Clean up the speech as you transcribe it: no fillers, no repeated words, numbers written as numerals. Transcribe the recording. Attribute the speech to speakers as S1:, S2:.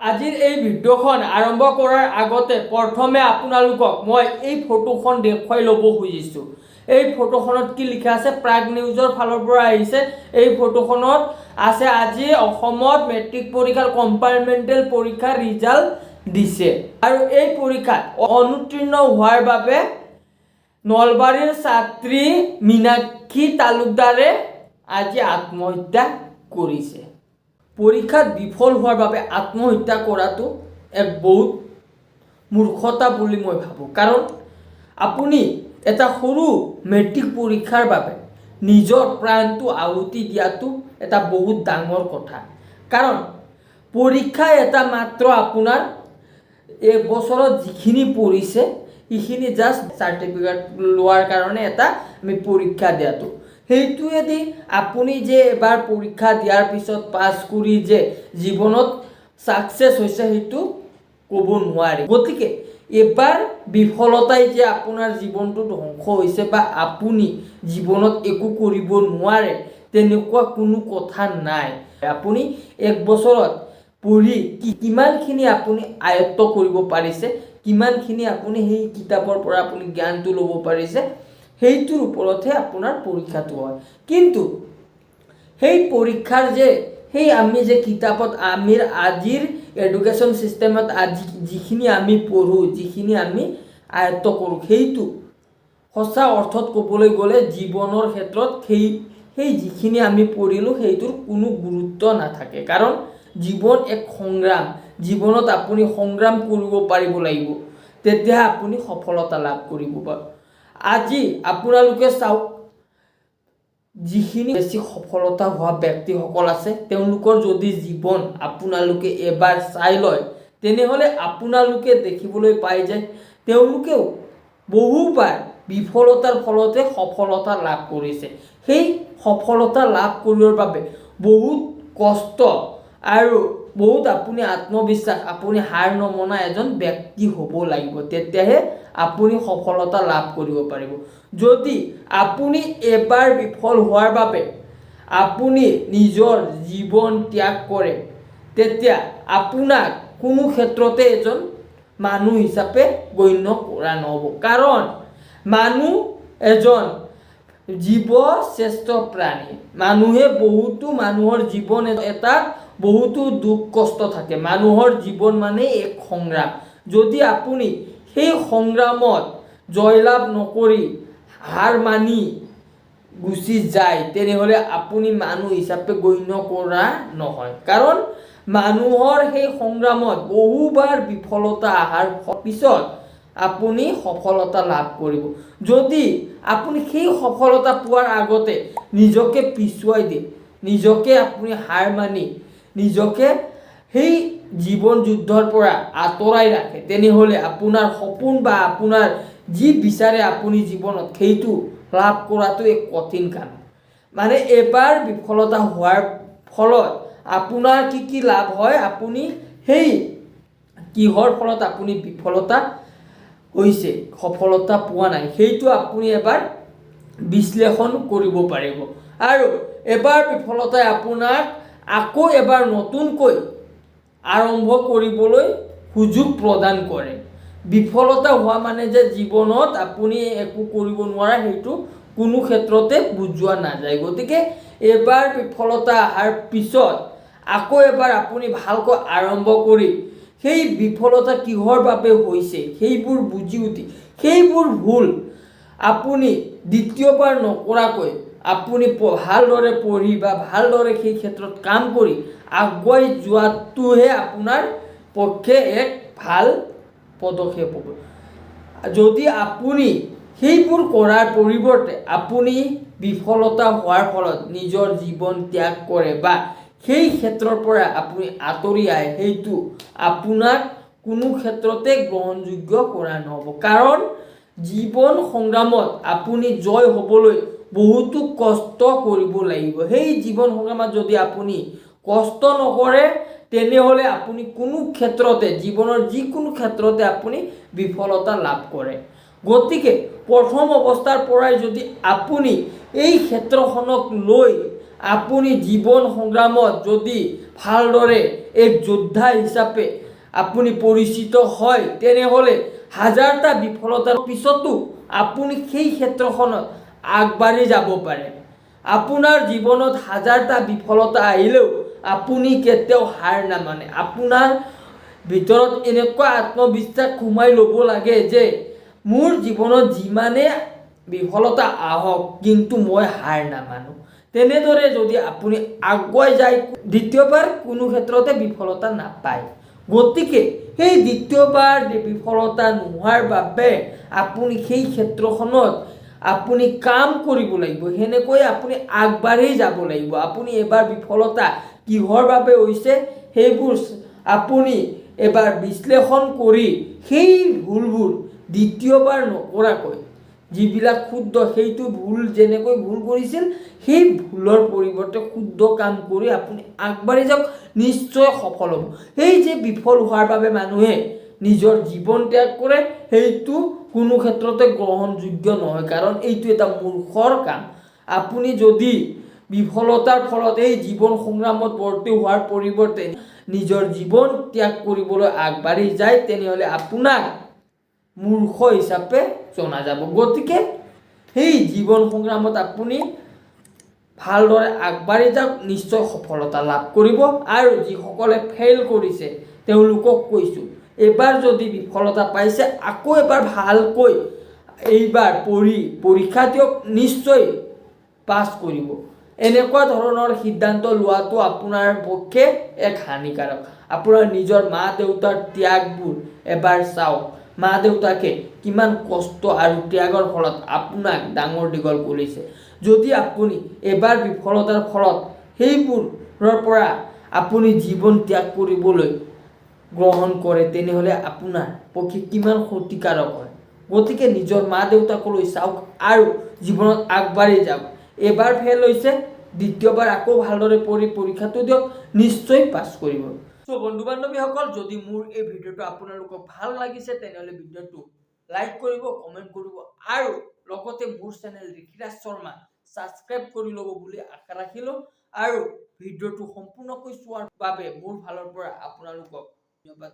S1: আজিৰ এই ভিডিঅ'খন আৰম্ভ কৰাৰ আগতে প্ৰথমে আপোনালোকক মই এই ফটোখন দেখুৱাই ল'ব খুজিছোঁ। এই ফটোখনত কি লিখা আছে? প্ৰাগ নিউজৰ ফালৰ পৰা আহিছে। এই ফটোখনত আছে, আজি অসমত মেট্ৰিক পৰীক্ষাৰ কম্পাৰ্টমেণ্টেল পৰীক্ষাৰ ৰিজাল্ট দিছে আৰু এই পৰীক্ষাত অনুত্তীৰ্ণ হোৱাৰ বাবে নলবাৰীৰ ছাত্ৰী মীনাক্ষী তালুকদাৰে আজি আত্মহত্যা কৰিছে। পৰীক্ষাত বিফল হোৱাৰ বাবে আত্মহত্যা কৰাটো এক বহুত মূৰ্খতা বুলি মই ভাবোঁ। কাৰণ আপুনি এটা সৰু মেট্ৰিক পৰীক্ষাৰ বাবে নিজৰ প্ৰাণটো আহুতি দিয়াটো এটা বহুত ডাঙৰ কথা। কাৰণ পৰীক্ষা এটা মাত্ৰ আপোনাৰ এবছৰত যিখিনি পঢ়িছে, সেইখিনি জাষ্ট চাৰ্টিফিকেট লোৱাৰ কাৰণে এটা আমি পৰীক্ষা দিয়াটো। সেইটোৱেদি আপুনি যে এবাৰ পৰীক্ষা দিয়াৰ পিছত পাছ কৰি যে জীৱনত ছাকচেছ হৈছে, সেইটো ক'ব নোৱাৰি। গতিকে এবাৰ বিফলতাই যে আপোনাৰ জীৱনটো ধ্বংস হৈছে বা আপুনি জীৱনত একো কৰিব নোৱাৰে, তেনেকুৱা কোনো কথা নাই। আপুনি এক বছৰত পঢ়ি কি কিমানখিনি আপুনি আয়ত্ব কৰিব পাৰিছে, কিমানখিনি আপুনি সেই কিতাপৰ পৰা আপুনি জ্ঞানটো ল'ব পাৰিছে, সেইটোৰ ওপৰতহে আপোনাৰ পৰীক্ষাটো হয়। কিন্তু সেই পৰীক্ষাৰ যে সেই আমি যে কিতাপত আমি আজিৰ এডুকেশ্যন ছিষ্টেমত আজি যিখিনি আমি পঢ়োঁ, যিখিনি আমি আয়ত্ব কৰোঁ, সেইটো সঁচা অৰ্থত ক'বলৈ গ'লে জীৱনৰ ক্ষেত্ৰত সেই যিখিনি আমি পঢ়িলোঁ, সেইটোৰ কোনো গুৰুত্ব নাথাকে। কাৰণ জীৱন এক সংগ্ৰাম। জীৱনত আপুনি সংগ্ৰাম কৰিব পাৰিব লাগিব, তেতিয়া আপুনি সফলতা লাভ কৰিব পাৰিব। আজি আপোনালোকে চাওক, যিখিনি বেছি সফলতা হোৱা ব্যক্তিসকল আছে, তেওঁলোকৰ যদি জীৱন আপোনালোকে এবাৰ চাই লয়, তেনেহ'লে আপোনালোকে দেখিবলৈ পাই যে তেওঁলোকেও বহুবাৰ বিফলতাৰ ফলতে সফলতা লাভ কৰিছে। সেই সফলতা লাভ কৰিবৰ বাবে বহুত কষ্ট আৰু বহুত আপুনি আত্মবিশ্বাস, আপুনি হাৰ নমনা এজন ব্যক্তি হ'ব লাগিব, তেতিয়াহে আপুনি সফলতা লাভ কৰিব পাৰিব। যদি আপুনি এবাৰ বিফল হোৱাৰ বাবে আপুনি নিজৰ জীৱন ত্যাগ কৰে, তেতিয়া আপোনাক কোনো ক্ষেত্ৰতে এজন মানুহ হিচাপে গণ্য কৰা নহ'ব। কাৰণ মানুহ এজন জীৱ শ্ৰেষ্ঠ প্ৰাণী। মানুহে বহুতো মানুহৰ জীৱন এটাত বহুতো দুখ কষ্ট থাকে। মানুহৰ জীৱন মানে এক সংগ্ৰাম। যদি আপুনি সেই সংগ্ৰামত জয়লাভ নকৰি হাৰ মানি গুচি যায়, তেনেহ'লে আপুনি মানুহ হিচাপে গণ্য কৰা নহয়। কাৰণ মানুহৰ সেই সংগ্ৰামত বহুবাৰ বিফলতা অহাৰ পিছত আপুনি সফলতা লাভ কৰিব। যদি আপুনি সেই সফলতা পোৱাৰ আগতে নিজকে পিছুৱাই দিয়ে, নিজকে আপুনি হাৰ মানি নিজকে সেই জীৱন যুদ্ধৰ পৰা আঁতৰাই ৰাখে, তেনেহ'লে আপোনাৰ সপোন বা আপোনাৰ যি বিচাৰে আপুনি জীৱনত, সেইটো লাভ কৰাটো এক কঠিন কাম। মানে এবাৰ বিফলতা হোৱাৰ ফলত আপোনাৰ কি কি লাভ হয়, আপুনি সেই কিহৰ ফলত আপুনি বিফলতা হৈছে, সফলতা পোৱা নাই, সেইটো আপুনি এবাৰ বিশ্লেষণ কৰিব পাৰিব। আৰু এবাৰ বিফলতাই আপোনাক আকৌ এবাৰ নতুনকৈ আৰম্ভ কৰিবলৈ সুযোগ প্ৰদান কৰে। বিফলতা হোৱা মানে যে জীৱনত আপুনি একো কৰিব নোৱাৰা, সেইটো কোনো ক্ষেত্ৰতে বুজোৱা নাযায়। গতিকে এবাৰ বিফলতা অহাৰ পিছত আকৌ এবাৰ আপুনি ভালকৈ আৰম্ভ কৰি সেই বিফলতা কিহৰ বাবে হৈছে, সেইবোৰ বুজি উঠি সেইবোৰ ভুল আপুনি দ্বিতীয়বাৰ নকৰাকৈ আপুনি ভালদৰে পঢ়ি বা ভালদৰে সেই ক্ষেত্ৰত কাম কৰি আগুৱাই যোৱাটোহে আপোনাৰ পক্ষে এক ভাল পদক্ষেপ হ'ব। যদি আপুনি সেইবোৰ কৰাৰ পৰিৱৰ্তে আপুনি বিফলতা হোৱাৰ ফলত নিজৰ জীৱন ত্যাগ কৰে বা সেই ক্ষেত্ৰৰ পৰা আপুনি আঁতৰি আহে, সেইটো আপোনাক কোনো ক্ষেত্ৰতে গ্ৰহণযোগ্য কৰা নহ'ব। কাৰণ জীৱন সংগ্ৰামত আপুনি জয় হ'বলৈ বহুতো কষ্ট কৰিব লাগিব। সেই জীৱন সংগ্ৰামত যদি আপুনি কষ্ট নকৰে, তেনেহ'লে আপুনি কোনো ক্ষেত্ৰতে, জীৱনৰ যিকোনো ক্ষেত্ৰতে আপুনি বিফলতা লাভ কৰে। গতিকে প্ৰথম অৱস্থাৰ পৰাই যদি আপুনি এই ক্ষেত্ৰখনক লৈ আপুনি জীৱন সংগ্ৰামত যদি ভালদৰে এক যোদ্ধা হিচাপে আপুনি পৰিচিত হয়, তেনেহ'লে হাজাৰটা বিফলতাৰ পিছতো আপুনি সেই ক্ষেত্ৰখনত আগবাঢ়ি যাব পাৰে। আপোনাৰ জীৱনত হাজাৰটা বিফলতা আহিলেও আপুনি কেতিয়াও হাৰ নামানে। আপোনাৰ ভিতৰত এনেকুৱা আত্মবিশ্বাস সোমাই ল'ব লাগে যে মোৰ জীৱনত যিমানে বিফলতা আহক, কিন্তু মই হাৰ নামানো। তেনেদৰে যদি আপুনি আগুৱাই যায়, দ্বিতীয়বাৰ কোনো ক্ষেত্ৰতে বিফলতা নাপায়। গতিকে সেই দ্বিতীয়বাৰ বিফলতা নোহোৱাৰ বাবে আপুনি সেই ক্ষেত্ৰখনত আপুনি কাম কৰিব লাগিব, সেনেকৈ আপুনি আগবাঢ়ি যাব লাগিব। আপুনি এবাৰ বিফলতা কিহৰ বাবে হৈছে, সেইবোৰ আপুনি এবাৰ বিশ্লেষণ কৰি সেই ভুলবোৰ দ্বিতীয়বাৰ নকৰাকৈ, যিবিলাক শুদ্ধ, সেইটো ভুল যেনেকৈ ভুল কৰিছিল, সেই ভুলৰ পৰিৱৰ্তে শুদ্ধ কাম কৰি আপুনি আগবাঢ়ি যাওক, নিশ্চয় সফল হ'ব। সেই যে বিফল হোৱাৰ বাবে মানুহে নিজৰ জীৱন ত্যাগ কৰে, সেইটো কোনো ক্ষেত্ৰতে গ্ৰহণযোগ্য নহয়, কাৰণ এইটো এটা মূৰ্খৰ কাম। আপুনি যদি বিফলতাৰ ফলত এই জীৱন সংগ্ৰামত ভৰ্তি হোৱাৰ পৰিৱৰ্তে নিজৰ জীৱন ত্যাগ কৰিবলৈ আগবাঢ়ি যায়, তেনেহ'লে আপোনাক মূৰ্খ হিচাপে জনা যাব। গতিকে সেই জীৱন সংগ্ৰামত আপুনি ভালদৰে আগবাঢ়ি যাওক, নিশ্চয় সফলতা লাভ কৰিব। আৰু যিসকলে ফেইল কৰিছে, তেওঁলোকক কৈছোঁ, এবাৰ যদি বিফলতা পাইছে, আকৌ এবাৰ ভালকৈ এইবাৰ পঢ়ি পৰীক্ষা দিয়ক, নিশ্চয় পাছ কৰিব। এনেকুৱা ধৰণৰ সিদ্ধান্ত লোৱাটো আপোনাৰ পক্ষে এক হানিকাৰক। আপোনাৰ নিজৰ মা দেউতাৰ ত্যাগবোৰ এবাৰ চাওক। মা দেউতাকে কিমান কষ্ট আৰু ত্যাগৰ ফলত আপোনাক ডাঙৰ দীঘল কৰিছে। যদি আপুনি এবাৰ বিফলতাৰ ফলত সেইবোৰৰ পৰা আপুনি জীৱন ত্যাগ কৰিবলৈ গ্ৰহণ কৰে, তেনেহ'লে আপোনাৰ পক্ষে কিমান ক্ষতিকাৰক হয়। গতিকে নিজৰ মা দেউতাকলৈ চাওক আৰু জীৱনত আগবাঢ়ি যাওক। এবাৰ ফেইল হৈছে, দ্বিতীয়বাৰ আকৌ ভালদৰে পঢ়ি পৰীক্ষাটো দিয়ক, নিশ্চয় পাছ কৰিব। চ' বন্ধু বান্ধৱীসকল, যদি মোৰ এই ভিডিঅ'টো আপোনালোকক ভাল লাগিছে, তেনেহ'লে ভিডিঅ'টো লাইক কৰিব, কমেণ্ট কৰিব আৰু লগতে মোৰ চেনেল ঋষিৰাজ শৰ্মা ছাবস্ক্ৰাইব কৰি ল'ব বুলি আশা ৰাখিলোঁ। আৰু ভিডিঅ'টো সম্পূৰ্ণকৈ চোৱাৰ বাবে মোৰ ফালৰ পৰা আপোনালোকক ধন্যবাদ।